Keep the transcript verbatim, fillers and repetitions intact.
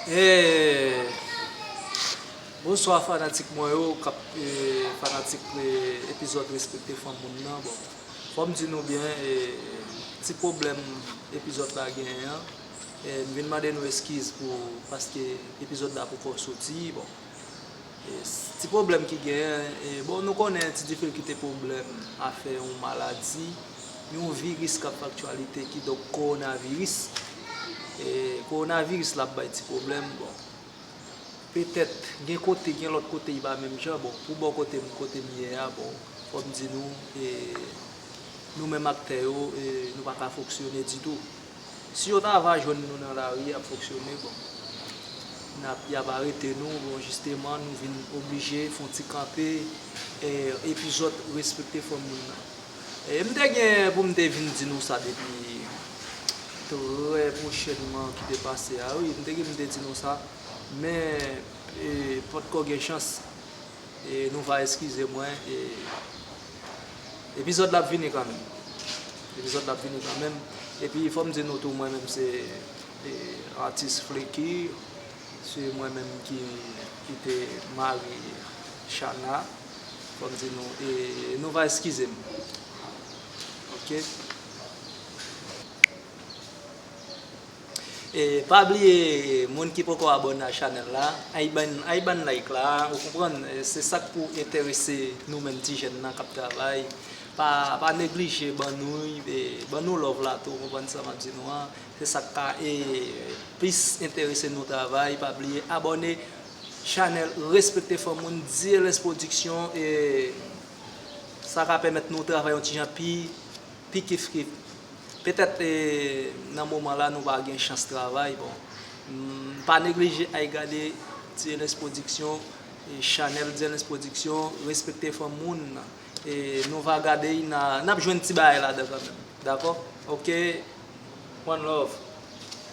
Eh, bonswa fanatik mwen yo, k ap, eh, fanatik, eh, epizòd Respekte Fanm Moun nan. Bon, fò m di nou byen, eh, ti pwoblèm epizòd la genyen an. Eh, m vin mande nou eskiz pou, paske epizòd la poko soti. Bon, E, s- ti pwoblèm ki genyen, e, bon, nou konnen Ti Dife kite pwoblèm afè yon maladi, yon viris k ap fè aktyalite, kidonk kowonaviris. E, kowonaviris la ap bay ti pwoblèm, bon. Petèt, gen kote, gen lòt kote, li pa menm jan, bon, pou bò kote m, kote m ye a, bon, fò m di nou, e, nou menm aktè yo, e, nou pa ka fonksyone ditou. Si yo ta va jwenn nou nan lari ap fonksyone, bon, n ap, y ap arete nou, bon, jisteman, nou vin oblije fè yon ti kanpe, e, epizòd Respekte Fanm Moun nan. E, m te gen pou m te vin di nou sa depi trè pwochènman ki te pase a, wi, m te gen pou m te di nou sa, men, e, potko gen chans. E, nou va eskize mwen, e, epizòd la ap vini kanmenm. Epizòd la ap vini kanmenm. Epi, fò m di nou tou, mwen menm se, e, atis Fleky, se mwen menm ki, ki te mari Chana. Fò m di nou, e, nou va eskize m. Oke? E, pa bliye, moun ki poko abòne a chanèl la, ay ban, ay ban like la, ou konprann, e, se sa k pou enterese nou menm ti jèn nan k ap travay. Pa, pa neglije ban nou, e, ban nou love la tou, ou konprann sa m ap di nou an. Se sa k ka, e, plis enterese nou travay. Pa bliye abòne chanèl Respekte Fanm Moun, Dyelens Pwodiksyon, e, sa ka pèmèt nou travay yon ti jan pi pi kif kif. Petèt, e, nan moman la, nou pa gen chans travay. Bon, m, pa neglije ay gade Dyelens Pwodiksyon, e, chanèl Dyelens Pwodiksyon, Respekte Fanm Moun. E, nou va gade, n a, n ap jwenn ti bagay ladan kanmenm. Dakò? Oke? One love.